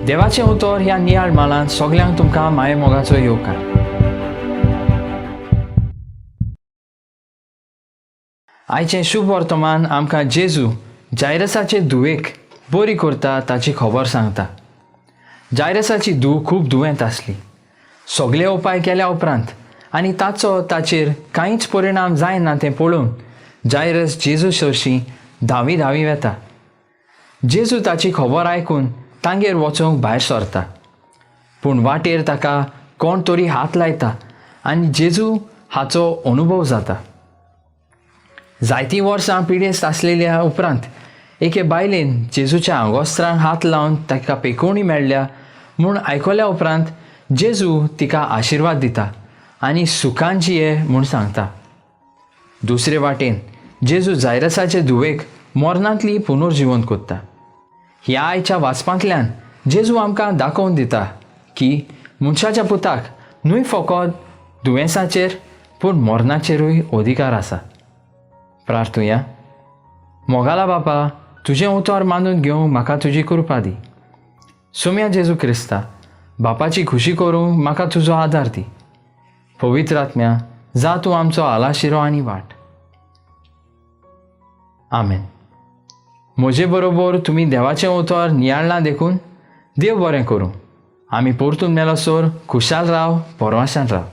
देवाचें उतर ह्या नियाळ मालांत सगल्यांक तुमकां माये मोगाचो येवकार. आयचें शुभ वर्तमान आमकां जेजू जायरसाचे धुवेक बरी करता ताची खबर सांगता. जायरसाची धूव खूब दुयेंत आसली. सगळे उपाय केल्या उपरांत आनी ताचो ताचेर कांयच परिणाम जायना तें पळोवन जायरस जेजू सरशीं धांवी धांवी वेता. जेजू ताची खबर आयकून तांगेर वचूंक भायर सरता, पूण वाटेर ताका कोण तरी हात लायता आनी जेजू हाचो अनुभव जाता. जायतीं वर्सां पिडेस्त आसलेल्या उपरांत एके बायलेन जेजूच्या आंगोस्त्रांक हात लावन ताका पेकोवणी मेळ्ळ्या म्हूण आयकल्या उपरांत जेजू तिका आशिर्वाद दिता आनी सुखान जिये म्हूण सांगता. दुसरे वाटेन जेजू जायरसाचे धुवेक मरणांतली पुनर्जिवन करता. ह्या आयच्या वाचपांतल्यान जेजू आमकां दाखोवन दिता की मनशाच्या पुताक न्हय फकत दुयेंसाचेर पूण मरणाचेरूय अधिकार आसा. प्रार्थुया. मोगाला बापा, तुजें उतर मानून घेवंक म्हाका तुजी कृपा दी. सोम्या जेजू क्रिस्ता, बापाची खुशी करूंक म्हाका तुजो आदार दी. पवित्र आत्म्या, जा तूं आमचो आलाशिरो आनी वाट. आमेन. म्हजे बरोबर तुमी देवाचें उतर नियाळ्ळां देखून देव बरें करूं. आमी परतून मेलोसर खुशाल राव, परवाशान राव.